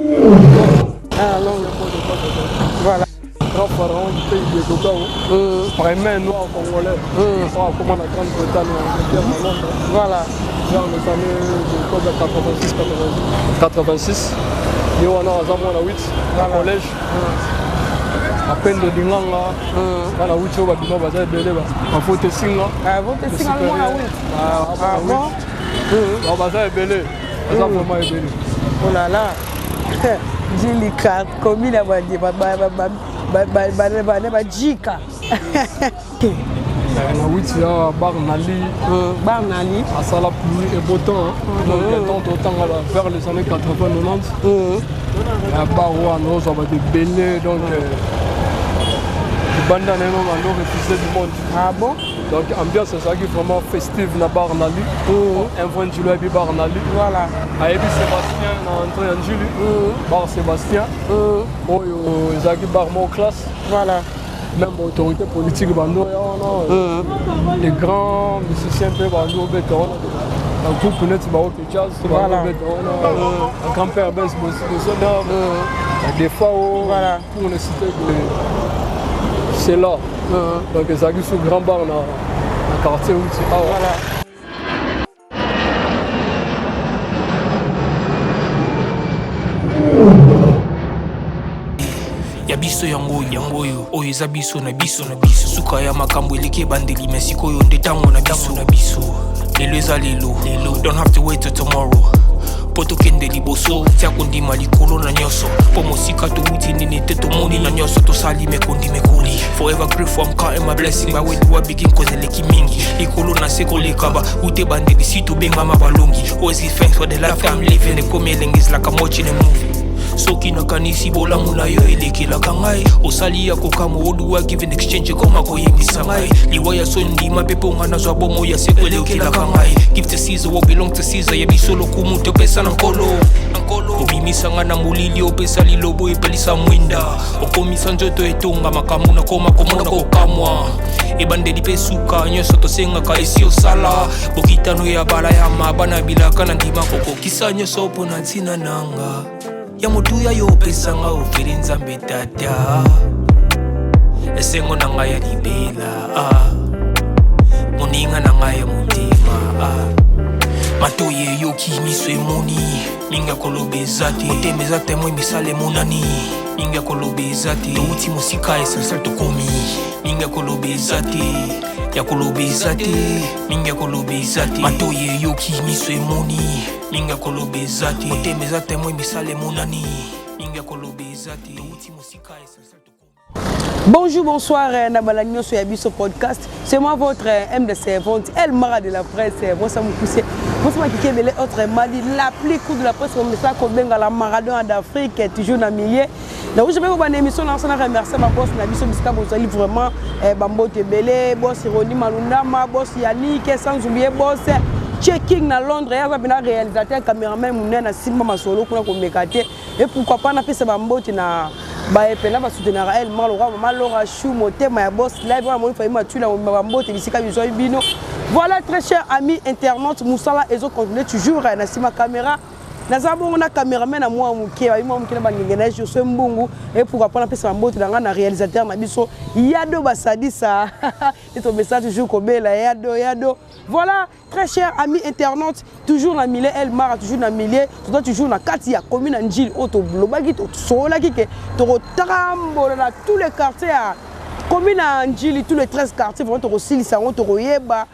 Ah, Londres. Voilà. Grand pharaon du pays de Gogao, premier noir congolais, oyo akoma na Grande-Bretagne, na Angleterre, na Londres. Voilà. Vers les années de 86, 86. Ye wana aza mwana 8 na collège. Apende Linganga, bana 8 oyo babima baza ebele, bafote singa. Ah, vote singa mwana 8. Ah bon? Donc baza ebele, baza vraiment ebele. Oh là là. Ndjili commune ya bane bajika. Na 8 ya bar Nali. Bar Nali. Asala pluie et beau temps, donc temps totanga vers les années 80, 90, na bar wana ozwa bato ebele, donc libanda na ye no bando refuse du monde. Ah bon? Donc ambiance ezalaki vraiment festive na bar Nali. Un vrai Ndjili ayebi bar Nali. Voilà. Ayebi Sébastien na entrée ya Ndjili, bar Sébastien oyo ezalaki bar moko classe. Voilà. Même autorité politique bando ya wana, les grands musiciens mpe bando obeta wana, ba groupe neti baoke jazz bando obeta wana, grand père Bens Bosona, Defao, Voilà. pour ne citer que c'est là. Donc ezalaki sous grand bar na quartier uti awa. Voilà. Ya biso yango oyo, yango oyo, oyo eza biso na biso na biso. Suka ya makambo eleki ebandeli, me sikoyo nde ntango na biso na biso. Lelo eza lelo lelo, don't have to wait till tomorrow mpo tokende liboso. Tia kondima likolo na nyonso, mpo mosika towuti nini te, tomoni na nyonso tosali mekondi mekoli. Forever grateful, I'm counting my blessing. By where do I begin? Cause eleki mingi likolo na se koleka ba ute bandeli si tobengama balongi. Always give thanks for the life I'm living. Ekomi elengi, is like I'm watching a movie. Soki nakanisi bolamu na yo elekelaka ngai, osali ya kokamwa oduwa give in exchange, ekoma koyebisa ngai liwa ya so ndima mpe mponga nazwa bomo ya seko elekelaka ngai. Give to Caesar what belong to Caesar. Ya biso lokumu topesa na Nkolo, na Nkolo. Obimisa ngai na molili, opesa lilobo epelisa mwinda, okomisa nzoto etonga makambo nakoma komona kokamwa. Ebandeli mpe suka nyonso tosengaka esi osala bokitano ya bala ya mabana bilaka na ndima kokokisa nyonso mpo na ntina nanga ya motuya yo opesanga ofeli. Nzambe Tata, esengo na ngai ya libela, ah. Moninga na ngai ya motema, ah. Matoi eyoki, miso emoni, mingi ya koloba eza te. Motema eza témoin, misala emonani, mingi ya koloba eza te. Touti mosika, essentiel tokomi, mingi ya koloba eza te, ya koloba eza te, mingi ya koloba eza te. Matoi eyoki, miso emoni, mingi ya koloba eza te. Motema eza témoin, misala emonani, mingi ya koloba eza te. Touti mosika, essentiel tokomi. Bonjour, bonsoir, na balandi nyonso ya biso podcast. C'est moi votre M de servante, El Mara de la presse, Bosa Moukousé. Bosa Makike Bele, autrement dit, la plus cool de la presse, comme ça, Kobenga, la Maradona d'Afrique, toujours dans milieu. Donc, je vais vous une émission, on a remercier ma boss, na biso bisika bozali vraiment, Bambote Bele, boss Roni Malundama, boss Yannick, sans oublier boss Checking na Londres, ya bina réalisateur, caméraman munene na Simba Masolo kuna komeka te. Et pourquoi pas napesa bambote na baepena basoutenaka El Mara, lokwa mama Laura Chou, motema ya boss live wana moni fayi matula bambote bisika bizwai bino. Voilà, très cher ami internaute, mosala ezocontinue toujours na nsima caméra. Naza bongo na cameraman na mwa moke, bayi mwa moke na bangenge na ye Josue Mbungu. Et pourquoi pas napesa bambote na ngai na réalisateur na biso Yado Basadisa nde tomesa toujours kobela Yado Yado. Voilà, très cher ami internaute, toujours na milieu El Mara, toujours na milieu, toza toujours na kati ya commune ya Ndjili oyo tolobaki, tosololaki ke tokotambola na tous les quartiers ya commune ya Ndjili, tous les 13 quartiers. Vraiment tokosilisa yango, tokoyeba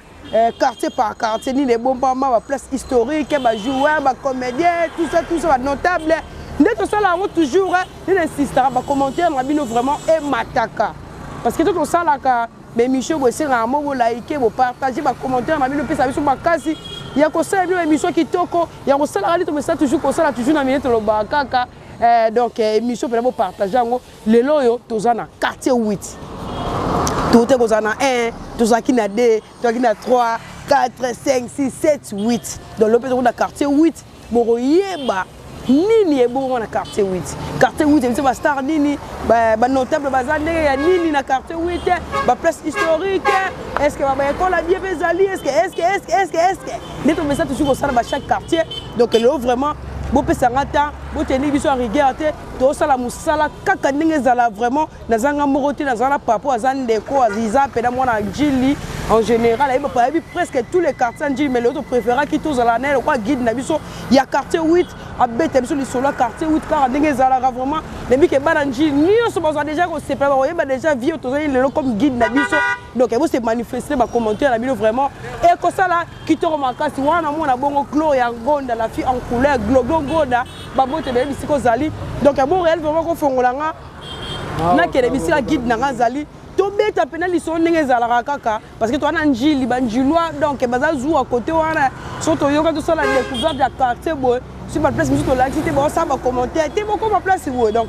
quartier par quartier nini ebombama, baplace historique, bajoueur, bacomédien, tout ça, tout ça, banotable. Nde tosala yango toujours, nde na insistaka, bacommentaire na bino vraiment emataka, parce que to tosalaka baémission boye esengaka mo bolike, bopartage, bacommentaire na bino epesa biso makasi ya kosala bino émission kitoko ya kosalaka nde tomesala toujours kosala, toujours na mine tolobaka kaka. Donc émission mpena bopartage yango. Lelo oyo toza na quartier 8, tote kozala na 1, tozalaki na 2, tozalaki na 3, 4, 5, 6, 7, 8. Donc lelo mpe tokoki na quartier 8, bokoyeba nini ebongo na quartier 8. Quartier 8 biso bastar nini, banotable baza ndenge ya nini na quartier 8, baplace historique, est ce que baekole bien mpe ezali, est ce que est ce que est ce que est ce que est ce que nde tomesa toujours kosala bachaque quartier. Donc lelo vraiment Bopesa nga temps, boteni biso en rigueur te, tosala mosala kaka ndenge ezala. Vraiment, nazanga moko te, nazala na papa, aza ndeko Aziza mpena mwana Njili en général, ayebi presque tous les quartiers Njili. Mais lelo topréféraki tozala na ye lokola guide na biso ya quartier 8, abeta biso lisolo ya quartier 8 kaka ndenge ezalaka. Vraiment, nayebi ke bana Njili nyonso bazwa déjà kosepela, bakoyeba déjà vie tozali lelo comme guide na biso. Donc bose manifester, bacommentaire na bino vraiment ekosala kitoko makasi. Wana mona bongo Gloria Ngonda, la fille en couleur, Gloglo Ngonda, babote beyebi bisika ozali. Donc bon, réel vraiment kofongola nga, nakende bisika guide na nga azali, tobeta mpena lisolo ndenge ezalaka kaka, parce que toza na Njili, banjilois, donc baza zuwa kote wana. So toyoka, tosala découverte ya quartier boye, so baplace mosusu tolakisi te, baosala bacommentaire te, bokoma place boye. Donc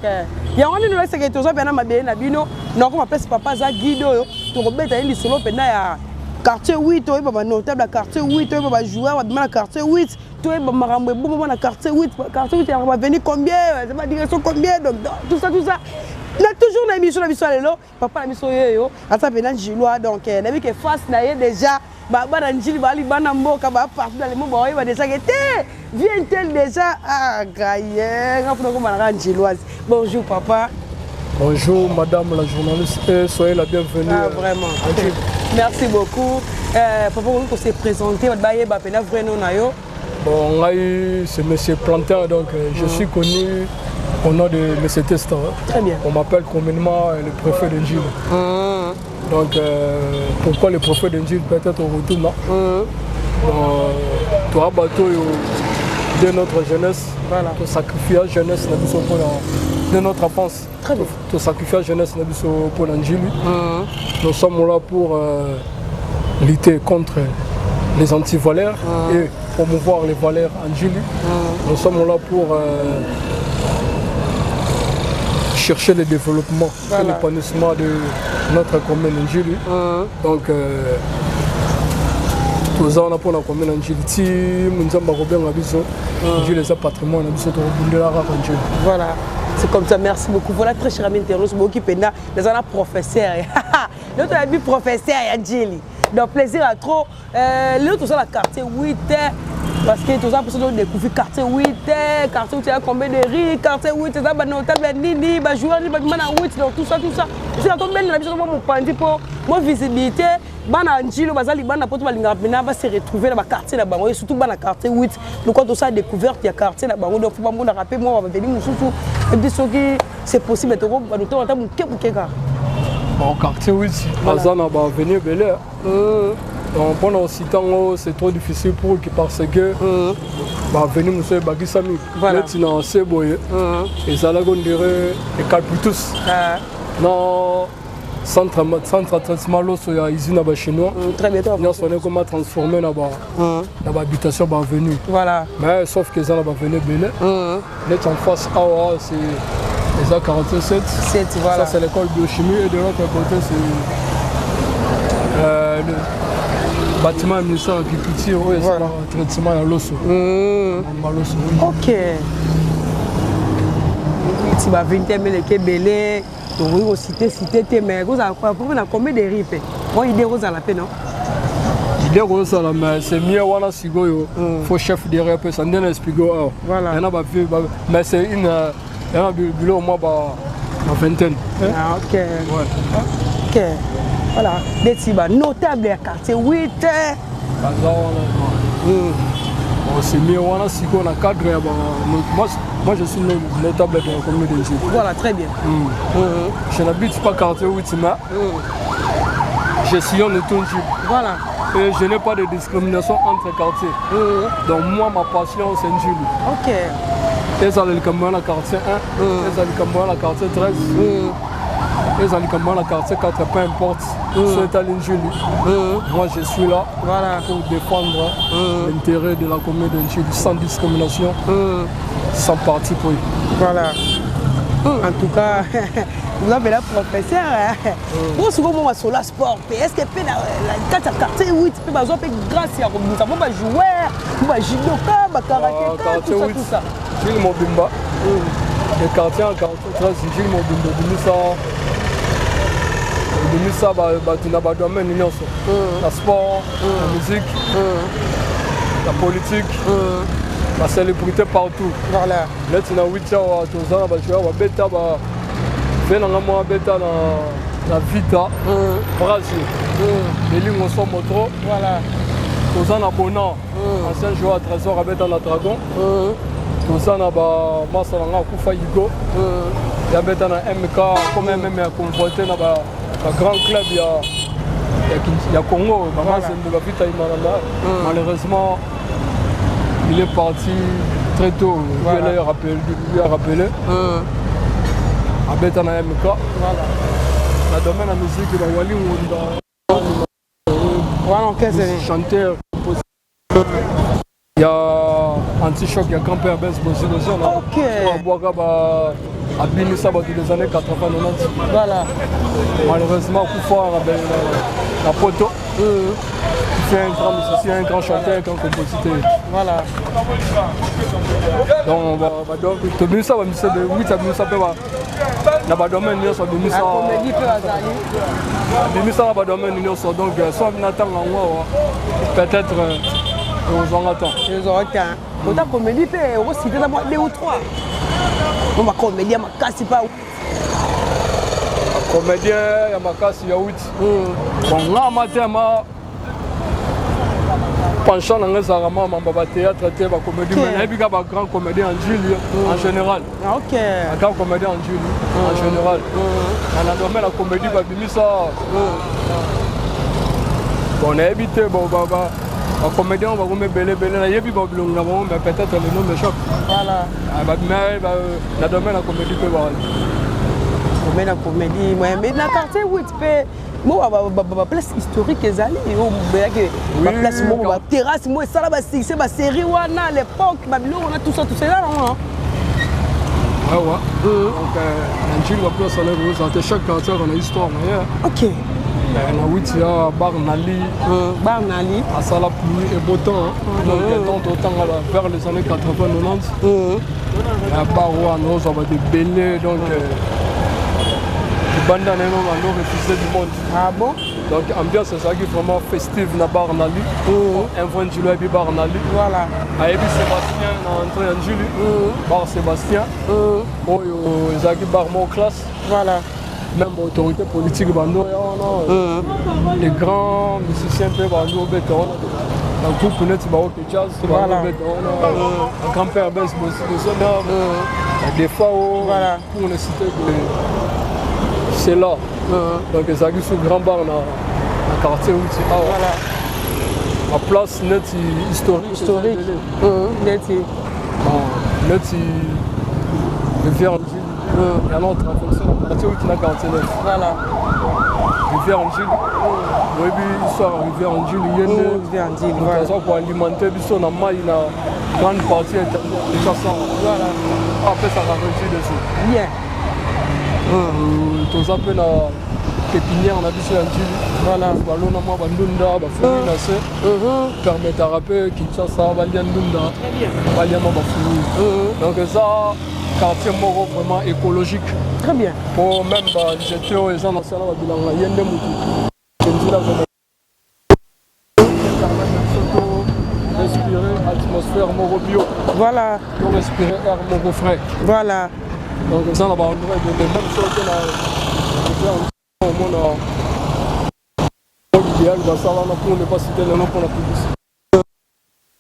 yango nini olakisaka, toza mpena mabele na bino. Nakoma place papa aza guide oyo, tokobeta ye lisolo mpena ya quartier 8, toyeba banotable ya quartier 8, toyeba bajoueur babima na quartier 8, toyeba makambo ebombama na quartier 8, quartier 8 yango baveni combien, badirection combien, donc tout ça, tout ça na toujours na émission na biso ya lelo. Papa na biso yeyo aza mpena Njilois, donc nayebi ke face na ye déjà, bana Njili baali, bana mboka baa partout dans le monde baoyeba déjà ke te vient tel déjà. Ah gaye nga mpona komana kaka Njiloise. Bonjour papa. Bonjour madame la journaliste et soyez la bienvenue. Ah, vraiment. Merci beaucoup. Papa, on se présenter, bayeba pena vrai nom na yo. Bon, ngai c'est monsieur Plantin, donc je suis connu au nom de monsieur Testa. Très bien. On m'appelle communément le préfet de Njili. Donc pourquoi le préfet de Njili? Peut-être au retour, non. Bon, toi, bateau, de notre jeunesse, voilà. Sacrifier la jeunesse de notre enfance. Très bien. To sacrifier la jeunesse pour Njili. Nous sommes là pour lutter contre les antivaleurs et promouvoir les valeurs en Njili. Nous sommes là pour chercher le développement et l'épanouissement de notre commune Njili. Donc, toza wana mpona commune ya Njili ti Nzambe akobenga biso. Njili eza patrimoine na biso, tokobundela kaka Njili. Voilà, c'est comme ça. Merci beaucoup. Voilà, très cher ami internaute, boki penda naza na professeur lelo, toyebi professeur ya Njili, donc plaisir à trop. Lelo toza na quartier 8 parce que toza mposa todécouvrir quartier 8. Quartier 8 ya combien de rue? Quartier 8 eza banotable ya nini? Bajoueur nini babima na 8? Donc tout ça, tout ça, esika tobendela biso mwa mopanzi mpo mwa visibilité. Bana Njilo baza libanda mpo to balingaka mpena base retrouver na baquartier na bango, et surtout bana quartier 8 lokola tosala découverte ya quartier na bango. Donc fo bamonaka mpe mwa baveni mosusu ebi, soki c'est possible, toko ata moke moke kaka. Bon, quartier 8 baza na baavenue ebele. Donc mpona osita yango, c'est trop difficile pour parce que baavenue mosusu ebakisami neti na se boye, ezalaki on dirait eucalyptus na centre traitement loso ya usine ya bachinois. Nyonso wana ekoma transformé na bahabitation, baavenue. Mais sauf que eza na baavenue ebele. Neti en face awa, c'est eza 47. 7, voilà. Ça, c'est l'école biochimie et de l'autre côté, c'est le bâtiment ya ministère ya agriculture oyo esala traitement ya loso, maloso. Ok, ti ba 20 eleki ebele, tokoki kociter citer te, mais kozala na combien de rue mpe mo idée kozala mpe non? Idée kozala, mais c'est mieux wana sikoyo faut chef de rue apesa nde na explique awa. Yana bavie, mais c'est une yana biloko mwa ba vingtaine. Ah, ok. Ouais. Ok, voilà, neti banotable ya quartier 8. Baza wana. Bon, c'est mieux wana sikoyo na cadre ya ba moi, je suis notable de la commune de Ndjili. Voilà, très bien. Je n'habite pas quartier 8, mais je sillonne tout Ndjili. Et je n'ai pas de discrimination entre quartiers. Donc moi, ma passion, c'est Ndjili. Ezala likambo wana quartier 1, ezala likambo wana quartier 13, ezala likambo wana quartier 4, peu importe, so etali Ndjili, moi je suis là pour défendre l'intérêt de la commune de Ndjili sans discrimination, sans parti pris. Voilà. En tout cas, vous avez la professeur. Bon, souvent, moi, sur la sport, est-ce que na kati ya quartier 8 mpe bazwa mpe grâce ya kobimisa mo bajoueur, mo bajudoka, bakaratéka, tout ça, tout ça? Gilles Mobimba, le quartier en quartier 13, Gilles Mobimba ebimisa bato na badomaine nyonso, na sport, na musique, na politique. Bacélébrité partout. Voilà. Neti na 8 awa, toza na bajoueur babeta ba ve nanga moko abeta na Vita Brasil, Elingo Somo trop. Voilà. Toza na Bonan, ancien joueur ya Trésor, abeta na Dragon. Toza na bamasa na nga akufa, Igo, yabeta na MK, comme même ya convoité na bagrand club ya Congo, bamazembe, bavita Imananda. Malheureusement, il est parti très tôt. Voilà. Lui rappelé, lui a rappelé abeta na MK. Voilà. Na domaine ya musique, bawali Ngunda. Wana orchestre. Chanteur, compositeur ya Anti-Choc ya grand père Bens Bozilozio. Abwaka ba abinisa bato des années 80, 90. Voilà. Malheureusement, akufa na poto. C'est un grand musicien, un grand chanteur, un grand compositeur. Voilà. Donc tobimisa bamisa wit, abimisa mpe na badomaine nyonso abimisa. Comédie mpe bazali. Abimisa na badomaine nyonso. Donc so na ntango yango awa, peut-être ekozwanga temps. Ezwaka temps. Ota comédie mpe, okociter na mwa deux ou trois mo bacomédie ya makasi pa. Comédien ya makasi ya wit, bon, nga matema penchant na nga ezalaka mwa mamba bathéâtre te, bacomédie, mais nayebi kaka bagrand comédien en Njili en général. Bagrand comédien en Njili en général, na domaine ya comédie babimisa, bon, nayebi te. Bon, bacomédien oyo bakomi ebele ebele, nayebi babilongo na bango, mais peut-être le nom me choque. Voilà. Mais na domaine ya comédie mpe bakali. Domaine ya comédie, mais na quartier 8 mpe mo baplace historique ezali oyo beyaki, baplace moko, baterrasse mo esala basuccès, basérie wana à l'époque, babiloko wana, tout ça, tout ça eza nango. Ouais. Donc, na Njili, baplace wana ekozala te. Chaque quartier na histoire na ye. Na 8 ya Bar Nali. Bar Nali. Asala pluie et beau temps. Donc temps totanga vers les années 80, 90, na bar wana ozwa bato ebele. Donc libanda na ye no bando refusé du monde. Ah bon? Donc ambiance ezalaki vraiment festive na Bar Nali. Un vrai Njili ayebi Bar Nali. Voilà. Ayebi Sébastien na entrée ya Njili, bar Sébastien oyo ezalaki bar moko classe. Voilà. Même autorité politique bando ya wana, les grands musiciens mpe bando obeta wana, na groupe neti baOK Jazz bando obeta wana, grand père Bens Bosona, Defao, pour ne citer que c'est là. Donc ezalaki sous grand bar na quartier uti awa. Voilà. Place neti historique. Historique neti. Bon, neti rivière Njili ya na traversé quartier uti na quartier 9. Voilà. Rivière Njili, oyebi histoire ya rivière Njili, ye nde moto aza koalimenter biso na mai na grande partie ya Kinshasa. Voilà. Apesaka régie des eaux. Bien. Toza mpe na pépinière na biso ya Njili. Voilà. Balona mwa bandunda, bafruit na se, permetaka mpe Kinshasa balia ndunda, balia mwa bafruit. Donc eza quartier moko vraiment écologique. Très bien. Po même banzete oyo eza na sala babilanga, ye nde motu nzela biso to respirer atmosphère moko bio. Voilà. To respirer air moko frais. Voilà. Donc eza na baendroit ebele. Même soki na omona idéal basala wana, pour ne pas citer le nom mpona publicité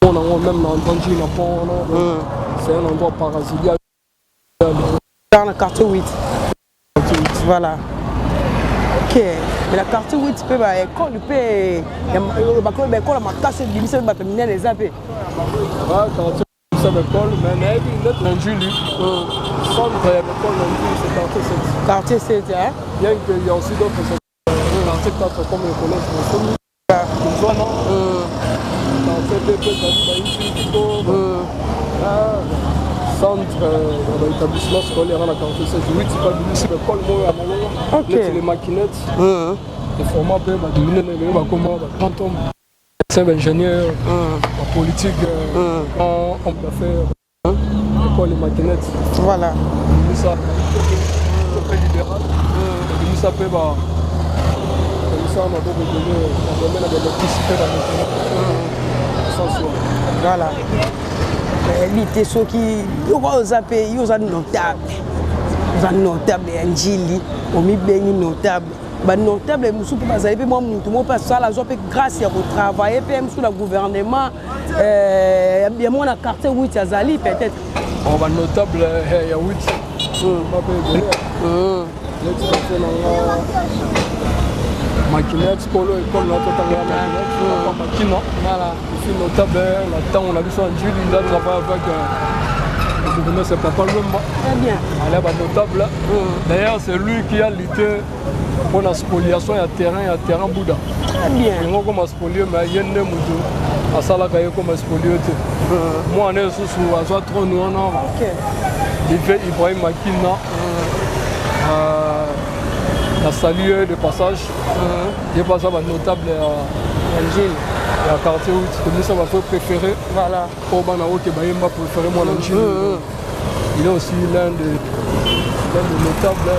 mona yango, même na entendu na pont wana, c'est un endroit paradisiaque. Dans le quartier 8. Voilà. Ok. Mais la quartier 8 mpe baécole mpe, baécole ya makasi ebimisa mpe bato minene eza mpe. Quartier ça l'école, mais nayebi neti na Njili, centre ya l'école na Njili, c'est quartier 7. Quartier 7, hein? Bien qu'il y a aussi d'autres, quartier 4 comme le collège Mosomi Kinzwana, quartier 2 mpe ezali bayisikiko, centre ya baétablissement scolaire na quartier 7. 8 babimisi baécole moko ya malonga neti les maquinettes eforma mpe bato minene ebele, bakoma bagrand homme, médecin, baingénieur, bapolitique, grand homme d'affaires. École les maquinettes. Voilà. Bimisa mpe libéral, ebimisa mpe ba ebimisa maboko ebele na domaine ya baélectricité, bamécanique, sens wana. Voilà. Nayebi te soki yo oza mpe, yo oza notable, oza notable ya Njili, omibengi notable. Banotable mosusu mpe bazali mpe mwa mutu moko mpe asala, azwa mpe grâce ya kotravaille mpe mosusu na gouvernement ya mwana quartier 8 azali peut-être. Bon, banotable ya 8 bape ebele, neti bafe nanga Makinet, kolo ekole na totanga ya Makinet, papa Makina. Voilà. Je suis notable na ntango na biso ya Njili, il a travaillé avec le gouvernement, c'est papa Lumba. Très bien. Allez, ba notable. D'ailleurs, c'est lui qui a lutté pour la spoliation ya terrain Bouddha. Très bien. Yango koma spolié, mais ye nde moto asalaka ye koma spolié te. Mwana lisusu azwa trône wana, il fait Ibrahim Makina. Na salue de passage, ye mpe aza banotable ya Njili, ya quartier 8, komisa bafrère préféré. Voilà. Oyo bana oyo bayemba préféré mwana Njili. Il est aussi l'un des notables,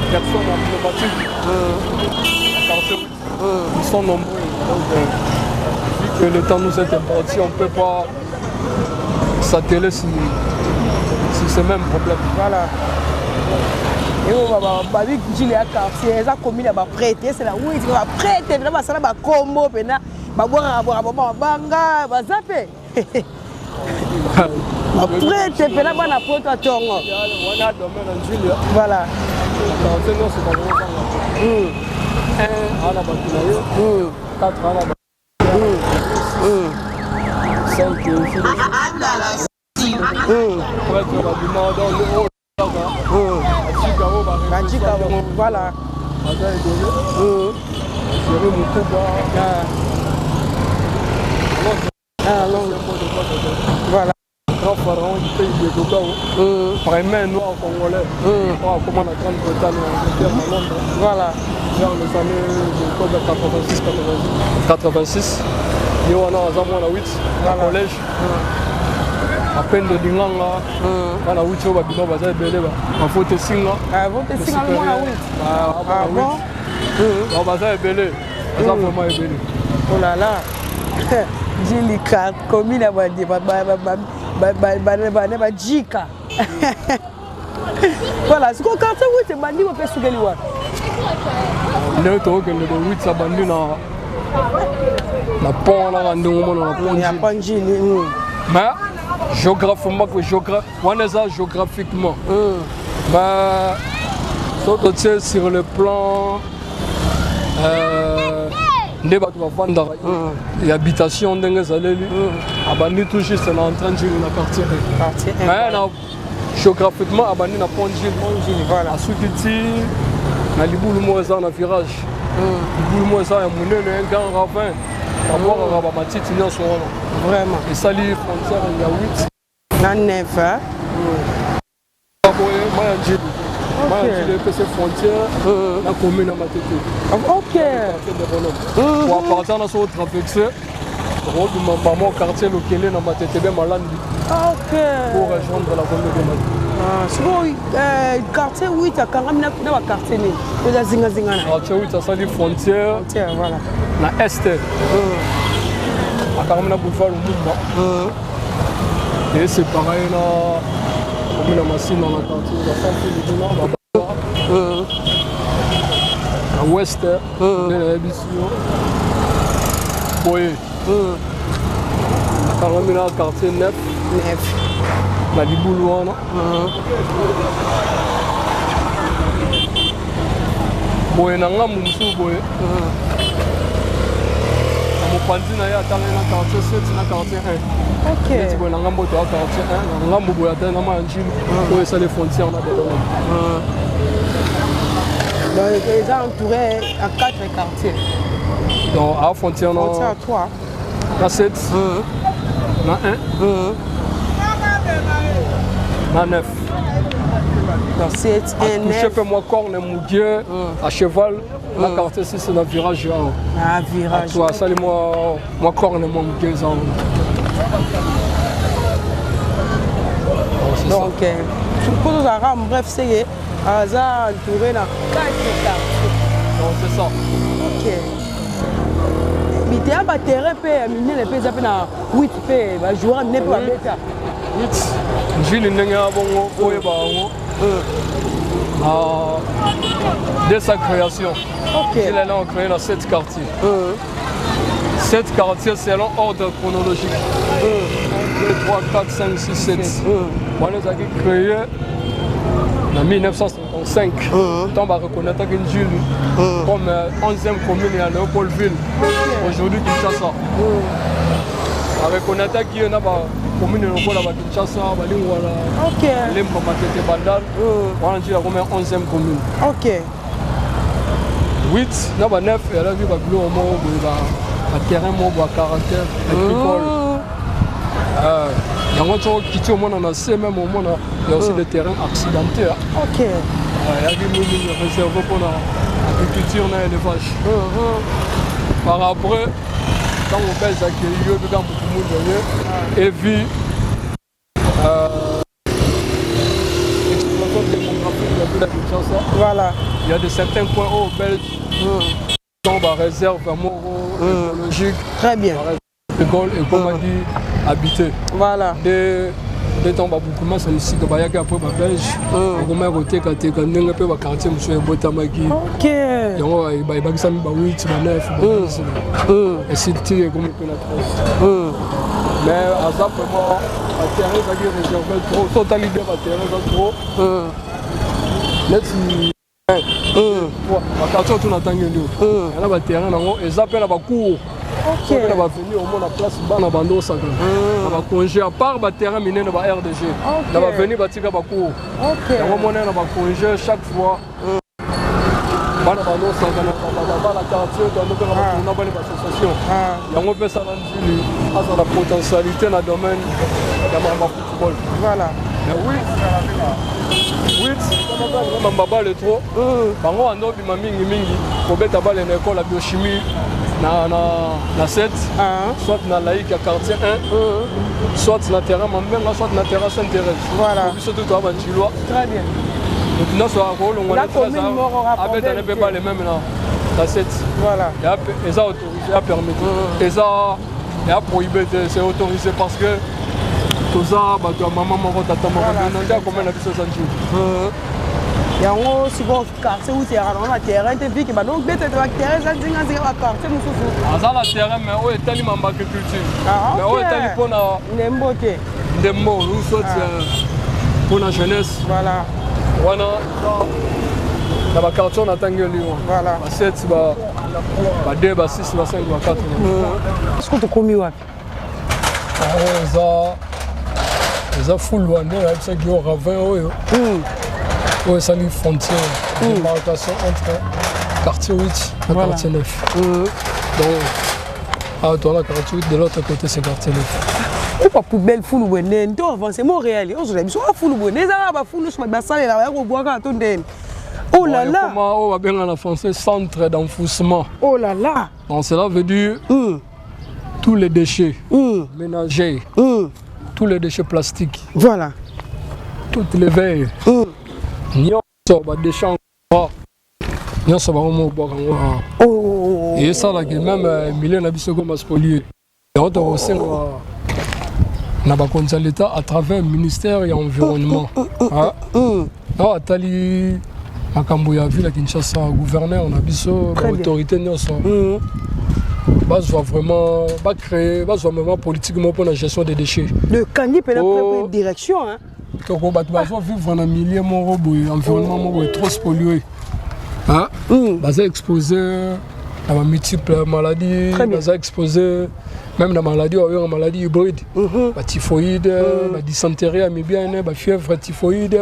personnes emblématiques du quartier 8. Ils sont nombreux. Donc, vu que le temps nous est imparti, on ne peut pas s'atteler sur ce même problème. Voilà. Eyo babi Njili ya quartier eza commune ya baprêtre, esela witi baprêtre mpena basala bakombo mpena babwakaka bwaka bama mabanga, baza mpe baprêtre mpena bana poto atongo. Wana domaine ya Njili. Voilà. Quartier nyonso bakozanga un ana bato na ye, quatre ana, cinq, prêtre babima donc oyo kaka oyo. Bajika, voilà. Baza ebele, Jerry Mukuba. Ah, non. Voilà. Grand pharaon du pays de Gogao, premier noir congolais oyo akoma na Grande-Bretagne, na Angleterre, na Londres, vers les années de 86, 86. Ye wana aza mwana 8 na collège Apende Linganga. Bana 8 oyo babima baza ebele, bavote Singa. Vote Singa mwana 8? Ah bon? Donc baza ebele, baza vraiment ebele. Oh là là, Njili commune ya bane bajika. Voilà, sikoyo quartier 8 ebandi mpe esukeli wapi? Ndenge tokokende bo, 8 abandi na pont wana kaka ndenge omona na pont. Ya pont Njili. Mais géographiquement, wana eza géographiquement, mais so totie sur le plan nde bato bavandaka ya habitation, ndenge ezaleli, abandi tout juste na entrée Njili na quartier 1. Quartier 1. Mais na géographiquement abandi na pont Njili. Njili, voilà. Asuki ti na libulu moko eza na virage, libulu moko eza ya monene, un grand ravin, babwakaka bamatiti nyonso wana. Esali frontière ya 8 Na 9. Boye mai ya Njili, mai ya Njili epesi frontière na commune ya Matete, quartier de Bonhomme. Po à partir na so otraverse, okobima mbamo quartier Lokele na Matete be Malandi pour rejoindre la commune de Matete. Sikoyo quartier 8 akangami na baquartier nini eza zingazinga na? Quartier 8 asali frontière frontière, voilà. Na est akangami na boulevard Lumumba, esepara ye na commune ya Masina, na quartier basanfili kuna. Na ouest nde nayebisi yo boye, akangami na quartier 9. 9. Na libulu wana boye, na ngambu mosusu boye, na mopanzi na ye atangaki na quartier 7 na quartier 1. Neti boye na ngambo toya quartier 1, na ngambo boye atali na mai ya Njili oyo esali frontière na Belongo. Donc eza entouré à quatre quartiers. Donc a frontière na Frontière à 3. Na 7, na 1, na 9. Donc 7, 1, touché 9. mpe mwa corne mokie à cheval na quartier 6, na virage awa. Ah, virage. To asali mwa corne mwa moke eza wana. Donc, c'est ça. Donc mpo tozalaka, bref, seke aza entouré na quatre quartiers. Donc c'est ça. Ok, biteya baterrain mpe ya minene mpe eza mpe na 8 mpe bajoueur ya minene mpe babeta. 8 Njili ndenge ya bongo oyeba yango dès sa création. Il est là créé dans 7 quartiers. 7 quartiers selon ordre chronologique. 1, 2, 3, 4, 5, 6, 7. Wana ezalaki créé en 1955. Ntango bareconnaîtraki Njili comme 11e commune ya Léopoldville, aujourd'hui Kinshasa. Bareconnaîtraki ye na bacommune lokola bakinshasa, balingwala, Lemba, Matete, Bandal. Wana Njili akomi 11e commune. 8 na ba 9 ezalaki babiloko moko boye, baterrain moko boya caractère agricole. Yango soki okiti, omona na se même, omona ya aussi des terrains accidentés. Eyaki mingi réservé mpona agriculture na élevage. Par après, ntango Belge akei, yo ebika motu mundu ye evi explosion démographique ya ville ya Kinshasa. Il y a de certains coins oyo Belge donc baréserve moko écologique, Très bien. école ekomaki habité. Nde ntango babukumasa misika bayaki après babelge, bakomaki kotekateka ndenge mpe baquartier mosusu ebotamaki. Yango ebakisami ba 8, ba 9, ba 10, esi ti ekomi mpe na 13. Mais aza vraiment baterrain ezalaki réservé trop. So otali bien, baterrain eza trop neti baquartier oyo natangeli oyo yana baterrain nango eza mpe na bacour, mpe na baavenue. Omona place bana bando osakana na bacongé, à part baterrain minene ba RDG, na baavenue batika bacour. Yango mona na bacongé, chaque fois bana bando osakana, bana quartier bando mpe na batourna, bana baassociation. Yango mpe esala Njili aza na potentialité na domaine ya makambo ya football. Mais oui, huit bamba bale trop, bango bando obima mingimingi kobeta bale na ekole ya biochimie na 7, soit na laïque ya quartier 1, soit na terrain Mambenga, soit na terrain Sainte Thérèse. Biso tu toya banjilois. Très bien. Motu nyonso akolongwa La commune moko abetana mpe bale même na 7. Eza autorisé, ya permettre, eza ya prohibé te, c'est autorisé parce que toza bato ya mama moko, tata moko. Nde akoma na biso eza Njili. Yango sikoyo quartier uti yaka nango na terrain te, viki banobeta te, baterrain eza nzinganzinga baquartier mosusu. Aza na terrain, mais oyo etali mambo agriculture, mais oyo etali mpona ndembo te. Ndembo ou soit mpona jeunesse, wana na baquartier oyo natangeli yo, ba 7, ba 2, ba 6, ba 5, ba 4. Sikoyo tokomi wapi? Oyo eza fulu nde nayebisaki yo, ravin oyo esali frontière, démarcation entre quartier 8 na quartier 9. Donc awa toza na quartier 8, de l'autre côté c'est quartier 9. Opa, poubelle, fulu boye ndeni to avance Montréal, ozela biso afulu boye nde ezaka bafulu nyonso bato basalela baya kobwaka to ndeni. Oh là là! Ekoma oyo babenga na français centre d'enfouissement. Oh là là! Donc cela veut dire tous les déchets ménagers, tous les déchets plastiques, toutes les verres, nyonso badéchet en nyonso bango mo obwaka yango awa. Esalaki même milieu na biso ekoma spolié. Yango tokosenga na bakonzi ya l'État à travers ministère ya environnement awa atali makambo ya ville ya Kinshasa, gouverneur na biso, baautorité nyonso bazwa vraiment, bacréer, bazwa vraiment politique moko mpona gestion des déchets. Kangi mpena direction, hein? Toko bato bazwa vivre na milieu moko boye, environnement moko boye trop spolié, baza exposé na bamultiple maladie, baza exposé même na maladie oyo babenga maladie hybride, batyphoïde, badysenterie amibienne, bafièvre typhoïde,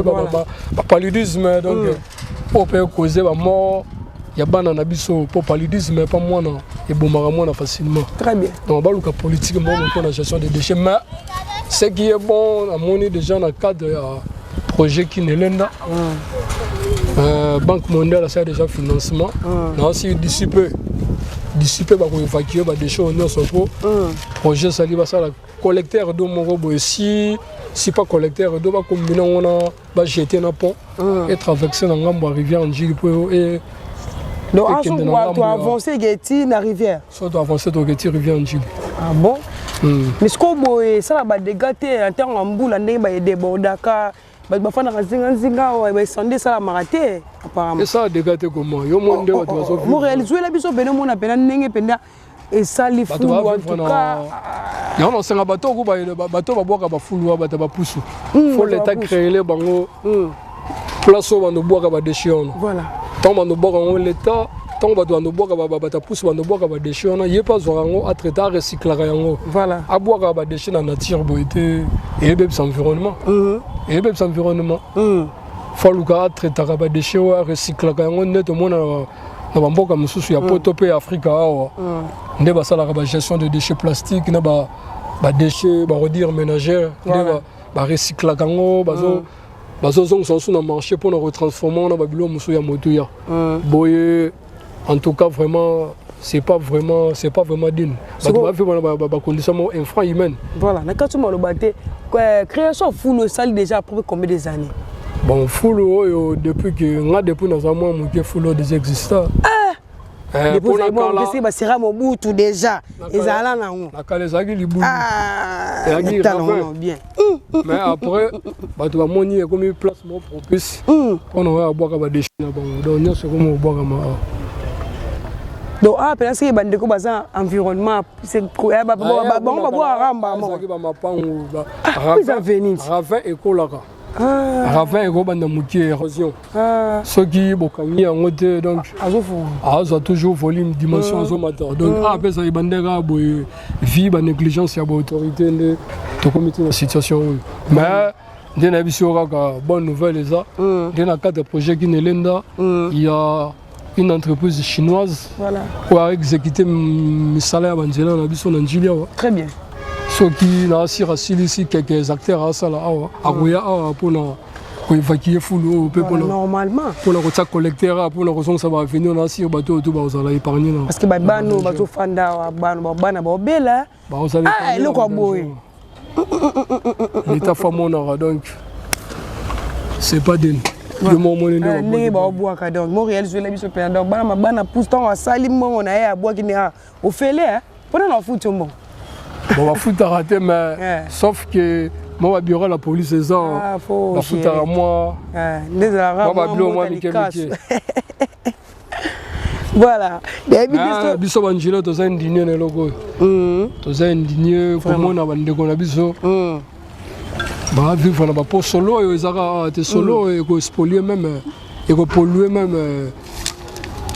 bapaludisme. Donc oyo mpe cause bamort ya bana na biso, mpo paludisme mpa mwana ebomaka mwana facilement. Très bien. Donc baluka politique moko mpona gestion des déchets. Mais ce qui est bon, namoni déjà na cadre ya projet Kinelenda, Banque mondiale asala déjà financement na osi d'ici peu bakoévacue badéchet oyo nyonso, mpo projet esali basala collecteur d'eau moko boye, si pas collecteur d'eau, bakombine yango na bajete na pont etraverse na ngambo ya rivière Njili mpo Donc to avance eketi na rivière. So to avance, toketi rivière Njili. Ah bon. Mais sikoyo boye esala badégâts te na ntango ya mbula, ndenge baedébordaka, bato bafandaka nzinganzinga awa, baincendie esalamaka te apparemment? Esala dégâts te comment? Yo mo nde bato bazovivre. Montréal, zwela biso pene, omona pena ndenge mpenza esali Bato fulu en bavivre tout cas. Yango nasenga bato oku, bato babwaka bafulu wa, bato bapusu, faut bato l'État bapusu. Créele bango place oyo bando bwaka badéchets wana. Ntango bando bwaka yango, l'État, ntango bato bando bwaka, bato pusu bando bwaka badéchets wana, ye mpe azwaka yango, atraite, arecyclaka yango. Abwaka badéchets na nature boye te, eyebebisa environnement, eyebebisa environnement. Faut aluka atraitaka badéchets oyo, arecyclaka yango, nde tomona na bamboka mosusu ya poto mpe ya Afrika awa, nde basalaka bagestion de déchets plastique na badéchets, baordures ménagères, nde barecyclaka yango, bazozongisa mosusu na marché mpona kotransforme wana babiloko mosusu ya motuya boye. En tout cas, vraiment, c'est pas vraiment digne. Bato bavivre na bacondition moko infra-humaine. Voilà, na kati maloba te, création fulu esali déjà après combien des années? Bon, fulu oyo, depuis que nga, depuis naza mwa moke, fulu oyo déjà exista. Depuis basera Mobutu déjà ezala nango. Na kala ezalaki libulu, ezalaki ravin. Bien. Mais après, bato bamoni ekomi place moko propice mpona oyo abwaka badéchets na bango, donc nyonso ekomi kobwakama awa. Donc awa mpena soki bandeko baza environnement, bango babwaka ramba. Ezalaki bamapangu. Eza venise. Ravin ekolaka, ravin ekobanda moke, érosion. Soki bokangi yango te, donc azwa toujours volume, dimension, azomata. Donc awa mpe ezalaki bandeka boye, vi banégligence ya baautorité nde tokomi ti na situation oyo. Mais nde nayebi biso kaka, bonne nouvelle eza nde na cadre projet Kin Elenda, il y a une entreprise chinoise oyo aexécute misala ya banzela na biso na Njili awa. Très bien. Soki na asir asilisi quelques acteurs asala awa, akoya awa mpona koévacuer fulu oyo mpe normalement mpona kotia collecteur awa, mpona kozongisa baavenir na asir, bato oyo to bakozala épargne na Parce que babana oyo bazofanda awa, bana baobela. Bakozala eloko ya boye. L'État faut amonaka, donc c'est pas digne. Yo mo omoni nde ndenge baobwaka. Donc Montréal, zwela biso mpena. Donc bana mabana pousse, ntango asali mbongo na ye, abwaki ne ofele mpona na bafuti yo mbongo. Bon, bafutaka te, mais sauf que mwa babureau ya la police eza, bafutaka mwa nde ezalaka. Mwa babilo mwa mike mike. Voilà. Biso banjila toza indigné na eloko oyo, toza indigné komona bandeko na biso bavivre na baposolo oyo ezaka awa te. Solo oyo ekospolier, même ekopolluer même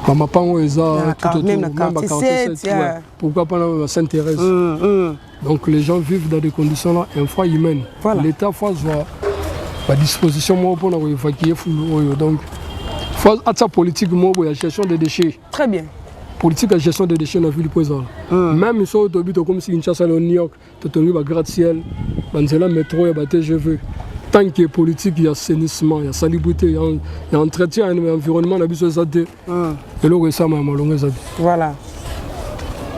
bamapango oyo eza tout autour, même même baquartier 7, pourquoi pas na Sainte Thérèse. Donc les gens vivent dans des conditions là infra-humaines. L'État faut azwa badisposition moko mpona koévacuer fulu oyo. Donc faut atia politique moko boye ya gestion des déchets. Très bien. Politique ya gestion des déchets na ville mpo ezala. Même soki tobi tokomisi Kinshasa na New York, totongi bagratte-ciel, banzela métro ya ba TGV, tant que politique ya assainissement, ya salubrité, ya entretien ya environnement na biso eza te, eloko esama ya malongo eza te. Voilà.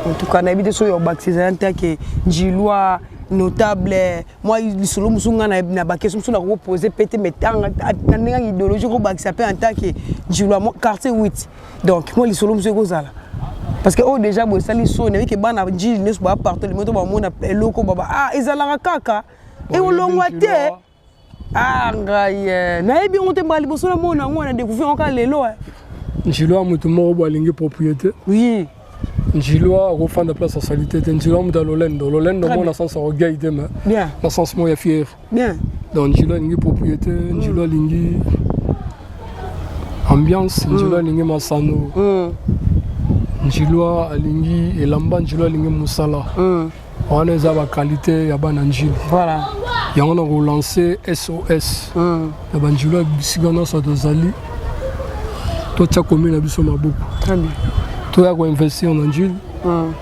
En tout cas, nayebi te soki obakisa ezala ntake njilwa notable, mwa lisolo mosusu nga na baquestion mosusu nakokopose pe te, mais tanga na ndenge ya idéologie, kobakisa mpe en tant que njilwa quartier 8. Donc mwa lisolo mosusu ekozala, parce que oyo déjà boye esali soni. Nayebi ke bana Njili nyonso bapartout limo to bamona eloko baba, ah, ezalaka kaka ekolongwa te. Ah, ngai nayebi yango te, mbala liboso namona yango, na découvrir yango kaka lelo. Njilwa moto moko boye alingi propriété. Njilwa akofanda place asali te te. Njilwa moto ya lolendo, lolendo mo na sens ya orgueil te, mais na sens moko ya fier. Donc njilwa alingi propriété, njilwa alingi ambiance, njilwa alingi masano, njilwa alingi elamba, njilwa alingi mosala. Wana eza baqualité ya bana Njili. Yango na kolancer SOS na banjilwa bisika nyonso tozali, totia commune na biso maboko, toya koinvestir na Njili,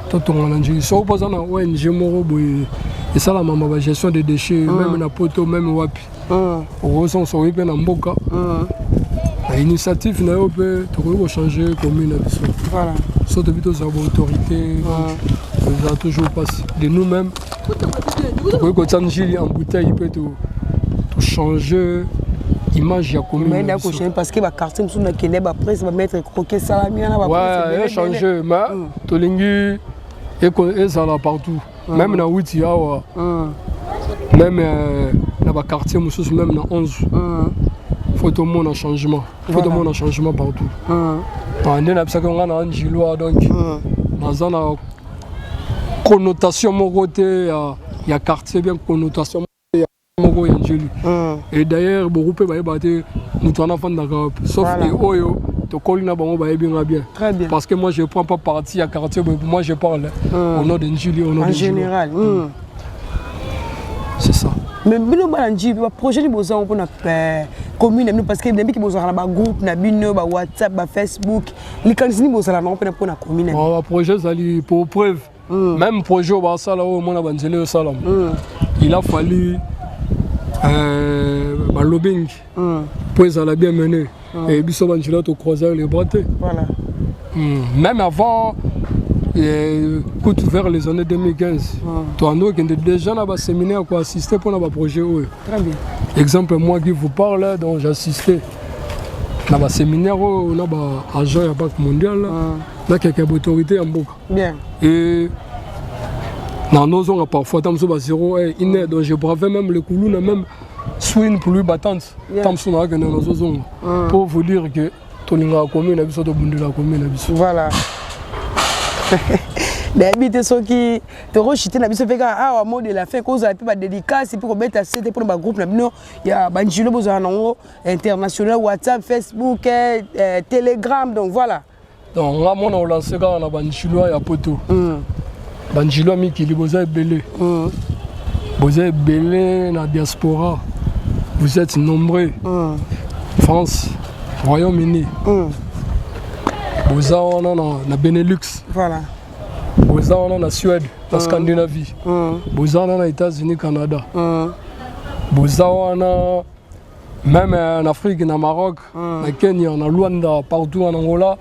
totonga na Njili. Soki mpo aza na ONG moko boye esalamama bagestion de déchets, même na poto, même wapi, okozongisa, okoki mpe na mboka na initiative na yo mpe tokoki kochanger commune na biso. So tobi tozala baautorité, eza toujours mpasi de nous-mêmes. Tokoki kotia Njili en bouteille mpe tochange image ya commune na biso. Parce que baquartier mosusu nakende, bapresse bamaître croquer esalami wana. Ouais, echanger, mais tolingi ezala partout. Même na wuti awa, même na baquartier mosusu, même na 11, faut tomona changement, faut tomona changement partout. Ah, nde nayebisaki nga na Njilwa, donc naza na connotation moko te ya quartier, bien connotation ya moko ya Njili. Et d'ailleurs, beaucoup mpe bayeba te moto wana afandaka wapi, sauf que oyo tokoli na bango bayebi nga bien. Très bien. Parce que moi, je prends pas parti ya quartier boye. Moi, je parle au nom de Njili, au nom en de Njili. Général. C'est ça. Mais bino bana Njili, baprojet nini bozango mpona commune na bino? Parce que nayebiki bozalaka na bagroupe na bino, bawhatsapp, bafacebook. Likanisi nini bozala nango mpena mpona commune na bino? Bon, baprojet ezali. Pour preuve, même projet oyo basala, oyo omona banzela oyo esalama, il a fallu balobbying mpo ezala bien mené. Et biso banzela, tocroiser les bras te. Même avant, kutu vers les années 2015, toando okende déjà na baséminaire koassister mpona baprojet oyo. Très bien. Exemple, moi qui vous parle, donc j'assistais na baséminaire oyo na baagent ya Banque mondiale, na keke baautorité ya mboka. Et na nozonga parfois ta mosusu ba 0 heure, 1 heure, donc je bravais même le kuluna, même sous une pluie battante. Ta mosusu nakakende, nazozonga, pour vous dire que tolingaka commune na biso, tobundelaka commune na biso. Voilà, nayebi te soki tokoshite na biso mpe kaka awa. Mot de la fin, kozala mpe badédicace mpe kobeta sete mpona bagroupe na bino ya banjilo bozala nango international, WhatsApp, Facebook, Telegram, donc voilà. Donc nga mona olance kaka na banjilois ya poto, banjilois mikili, boza ebele, boza ebele na diaspora, vous êtes nombreux. France, Royaume-Uni, boza wana na Benelux, boza wana na Suède, na Scandinavie, boza wana na États-Unis, Canada, boza wana même en Afrique, na Maroc, na Kenya, na Luanda, partout en Angola,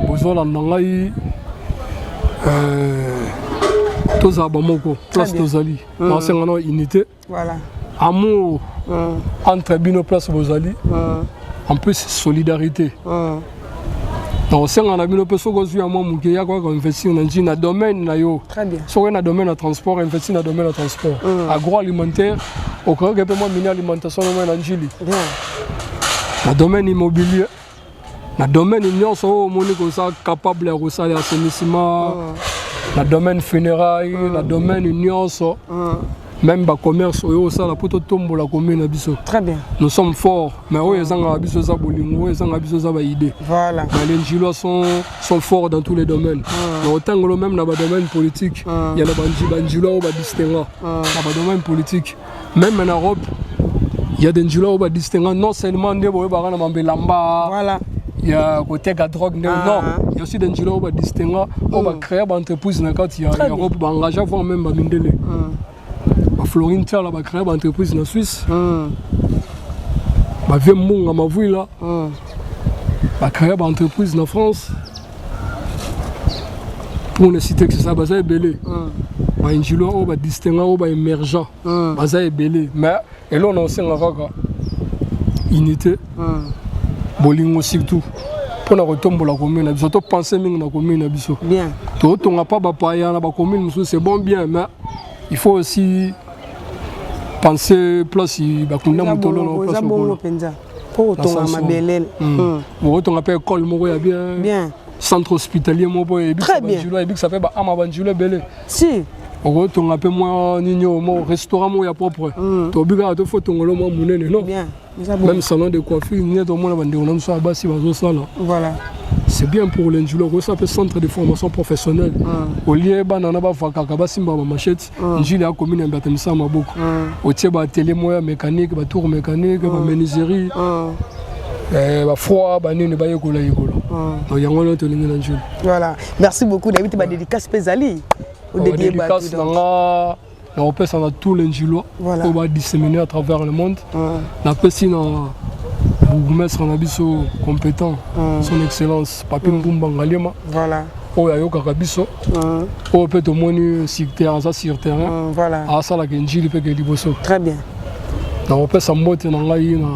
bozolanda ngai, tozala bamoko place tozali. Nasenga na unité, amour entre bino place bozali, en plus solidarité. Donc osenga na bino mpe, soki ozwi ya mwa moke, ya kaka investir na nji na domaine na yo. Très bien. Soki na domaine ya transport, investir na domaine ya transport, agroalimentaire, okoyoka mpe mwa mini alimentation no na Njili, na domaine immobilier, na domaine nyonso oyo omoni koza capable ya kosala, assainissement, na domaine funéraille, na domaine nyonso, même bacommerce oyo osala, mpo totombola commune na biso. Très bien. Nous sommes forts, mais oyo ezangaka biso eza bolingo, oyo ezangaka biso eza baidée. Mais les Njilois sont forts dans tous les domaines. Na otangolo, même na badomaine politique, ya na banjilois oyo badistinga na badomaine politique. Même en Europe, il y a des Njilois oyo badistinga, non seulement nde boyebaka na mambelamba ya koteka drogue nde. Non, il y a aussi des Njilois oyo badistinga, oyo bacréa baentreprise na kati ya Très bien. Europe, baengage voire même bamindele, baflorine Tiala, bacréa baentreprise na Suisse, bavie Mbunga Mavwila, bacréa baentreprise na France, pour ne citer que ça. Baza ebele banjilois oyo badistinga, oyo baémergent, baza ebele. Mais eloko na osenga kaka unité, bolingo, surtout mpona kotombola commune na biso. Topense mingi na commune na biso. Totonga mpa bapaya na bacommune mosusu, c'est bon, bien, mais il faut aussi penser place bakunda motolo na eza place. Bongo mpenza mpo kotonga mabelele. Okotonga mpe école moko ya bien, centre hospitalier moko mpo ebikisa banjilo, ebikisa mpe baama banjilo ebele. Si. Okotonga mpe mwa nini oyo, mo restaurant moko ya propre. Tobi kaka tofo tongolo mwa monene, non. Bien, eza bon. Même salon de coiffure nini, tomona bandeko na biso ya basi bazosala, c'est bien pour les Njilo. Okosala mpe centre de formation professionnelle, olie bana na bavakaka basimba bamachete. Njili ya commune ya Mbata, misala maboko, otie baatelier moko ya mécanique, batour mécanique, bamenuiserie, bafroid, banini, bayekola yekola. Donc yango wana tolingi na Njili. Voilà, merci beaucoup. Nayebi te badédicace mpe ezali odédie bato. Dédicace na nga, nakopesa na tous les Njilois oyo badisséminé à travers le monde. Napesi na bourgmestre na biso compétent, Son Excellence Papi Mbumba Ngaliema, oyo ayokaka biso, oyo mpe tomoni sur terrain, aza sur terrain, asalaka Njili mpe ke liboso. Très bien. Nakopesa mbote na ngai na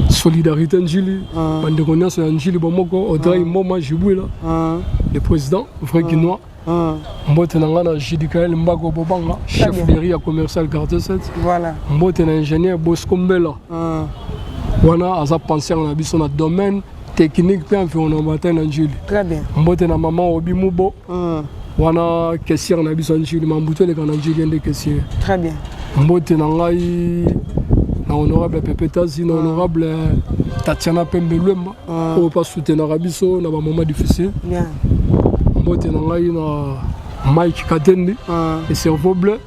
Solidarité Njili, bandeko nyonso ya Njili bomoko, Audrey Mboma Jibwila, le président vrai kinois. Mbote na ngai na Judikael Mbako Bobanga, chef de rue ya commercial quartier 7. Voilà. Mbote na ingénieur Bosco Mbela. Wana aza penseur na biso na domaine technique mpe environnemental na Njili. Très bien. Mbote na mama Obi Mubo. Wana caissière na biso ya Njili, Mambutu eleka na Njili ye nde caissière. Très bien. Mbote na ngai na honorable Pepe Tazi, na honorable Tatiana Pembe Lwemba, oyo mpe asoutenaka biso na bamoment difficile. Bien. Mbote na ngai na Mike Katendi, le cerveau bleu.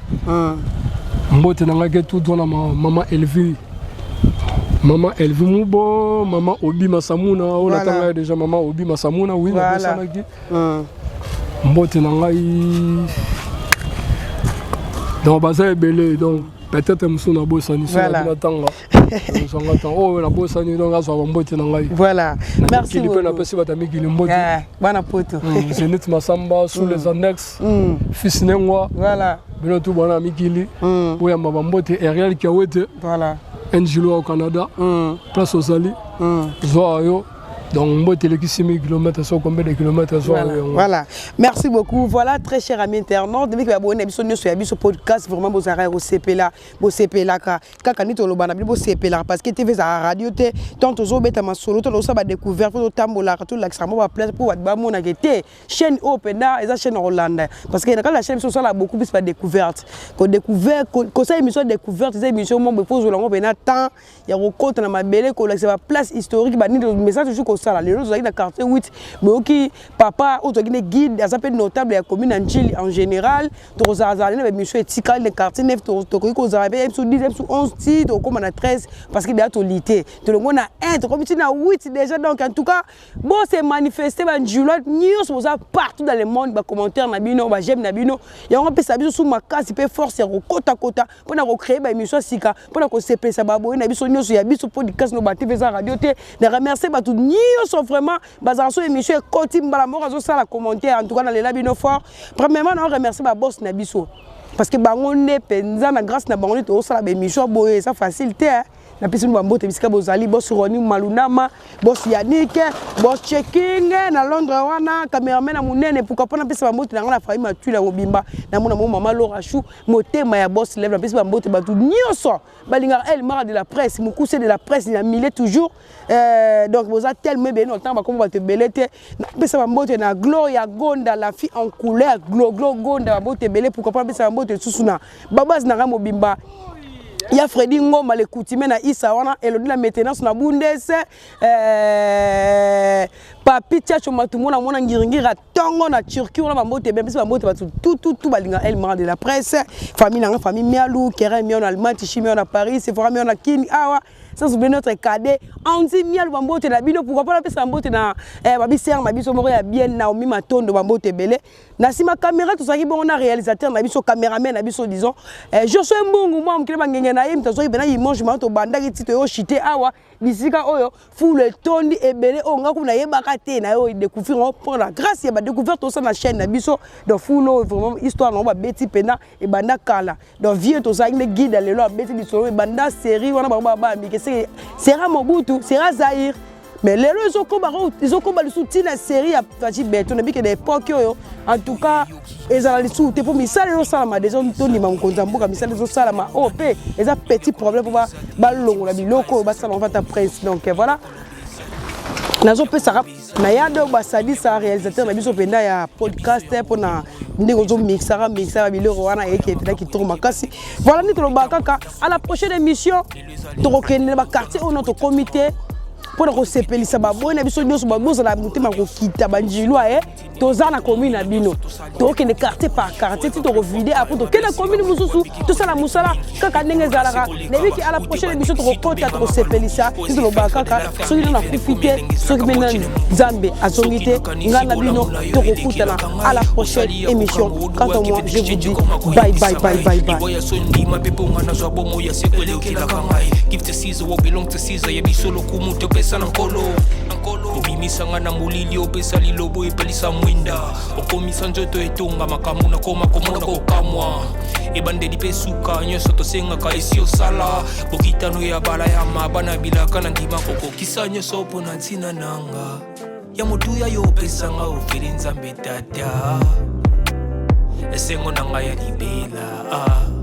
Mbote na ngai ke tout droit na mama Elvie, mama Elvie Mubo, mama Obi Masamuna oyo natanga ye déjà, mama Obi Masamuna, oui. Nabosanaki. Mbote na ngai, donc baza ebele, donc peut-être mosusu nabosani so natanga ozwanga ntango oyo nabosani, donc azwa bambote na ngai. Voilà. Merci mikili mpe beaucoup. Napesi bato ya mikili mbote. Bana poto. Zénith Masamba sous les annexes, fils Nengwa. Bino tu bana mikili, oyamba bambote. Ariel Kiawete, Ngilo au Canada, place ozali, zwa yo. Donc mbote eleki 6000 km, so combien de kilomètres, zwa yo yango. Voilà. Merci beaucoup. Voilà, très cher ami internaute. Depuis que vous abonnez biso nyonso ya biso podcast, vraiment bozara kosepela, bosepelaka. Kaka ni toloba na bino bosepelaka parce que TV za radio te. Tant tozobeta masolo, to tosala ba découverte, to tambolaka, to lakisa mo ba place pour bato bamona ke te. Chaîne oyo mpenza eza chaîne Rolanda parce que na kati ya chaîne biso osala beaucoup plus ba découverte. Ko découvert kosala émission découverte eza émission moko po ozwela yango mpenza temps ya kokota na mabele, kolakisa ba place historique banini. Message toujours kosala. Lelo tozalaki na quartier 8, boyoki papa oyo tozalaki ne guide, aza mpe notable ya commune ya Njili en général. Tokozalazala na baémission etikali na quartier 9, tokoki kozala mpe biso 10, biso 11, ti tokokóma na 13, parce que deja toli te, tolongo na 1, tokomi ti na 8 déjà. Donc en tout cas bose manifester, banjulo nyonso boza partout dans le monde, bacommentaire na bino, baj'aime na bino, yango apesa biso su makasi mpe force ya kokotakota mpona kocréer baémission ya sika, mpona kosepelisa baboye na biso nyonso ya biso podcast no baTV eza radio te. Na remercie bato nyonso vraiment bazala so émission ekoti, mbala moko azosala commentaire. En tout cas nalela bino fort. Premièrement na remercie baboss na biso parce que bango nde mpenza, na grâce na bango nde tozosala baémission boye, eza facile te. Napesi bino bambote bisika bozali: boss Roni Malunama, boss Yannick, boss Checking na Londres wana, cameraman na monene. Pourquoi mpo napesa bambote na ngai na famille Matwila mobimba, namona mo mama Laura Chou, motema ya boss Leve. Napesi bambote bato nyonso balingaka El Mara de la presse, mokuse de la presse na mile toujours. Donc boza tellement ebele na ntango bakombo bato ebele te. Napesa bambote na Gloria Gonda, la fille en couleur, Glo Glo Gonda, bambote ebele. Pourquoi mpo napesa bambote lisusu na babase na ngai mobimba ya Fredi Ngoma le coutumier na Isa wana, Elodi la maintenance na Bundes, Papi Tiacho Matumona, mona ngiringiri ntongo na Turquie wana, bambote ebele. Mpesi bambote bato tututu balinga El Mara de la presse, famille nanga, famille Mialu, Keren Mio na Allemagne, Tichi Mio na Paris, Sephora Mio na Kini awa, sans oublier notre cadet Andy Mialu, bambote na bino. Pourquoi pas napesa bambote na babisere na biso moko ya bien, Naomi Matondo, bambote ebele. Na nsima caméra tozalaki bongo na réalisateur na biso, caméraman na biso, disons Josue Mbungu, mwa mokili bangenge na ye, moto azwaki mpena image maa tobandaki ti toyoshite awa, bisika oyo fulu etondi ebele oyo nga kuna nayebaka te na yo découvrir yango mpo na grâce ya badécouverte tosala na chaîne na biso. Donc fulu oyo vraiment histoire nango babeti mpena ebanda kala. Donc vieux tozalaki nde guide lelo abeti lisolo ebanda série wana, bango bayambike sera Mobutu, sera Zaire, mais lelo ezokoba lisusu ntina série ya Fatshi Béton. Nabike na époque oyo en tout cas ezala lisusu te mpo misala ezosalama déjà. Tondima mokonzi ya mboka, misala ezosalama oyo mpe eza petit problème mpo balongola biloko oyo basala fata prince. Donc voilà, nazopesaka na yado basalisa réalisateur na biso mpenza ya podcast mpona ndenge ozomixaka mixaka biloko wana, eyeke mpenza kitoko makasi. Voilà, nde tolobaka kaka à la prochaine émission, tokokende na baquartier oyo na tokomi te mpona kosepelisa baboyi na biso nyonso. Bozala motema kokita, banjilwa e toza na commune na bino, tokokende quartier par quartier ti tokovide, après tokende commune mosusu, tosala mosala kaka ndenge ezalaka. Nayebiki à la prochaine émission tokokota, tokosepelisa. Ti tolobaka kaka, soki nano akufi te, soki mpe nani Nzambe azongi te, ngai na bino tokokutana à la prochaine émission. Quant à moi, je vous dis bye bye bye bye bye. Ndima mpe mponga nazwa bomo ya seko eleokelaka ngai. Give to Caesar what belong to Caesar, ya biso lokumu topesa na Nkolo. Obimisanga na molili, opesa lilobo, epelisa mwinda, okomisa nzoto etonga makambo nakoma komona kokamwa. Ebandeli mpe suka nyonso tosengaka esi osala bokitano ya bala ya mabana bilaka na ndima kokokisa nyonso mpo na ntina nanga ya motuya yo opesanga ofeli Nzambe Tata. Esengo na ngai ya libela ah.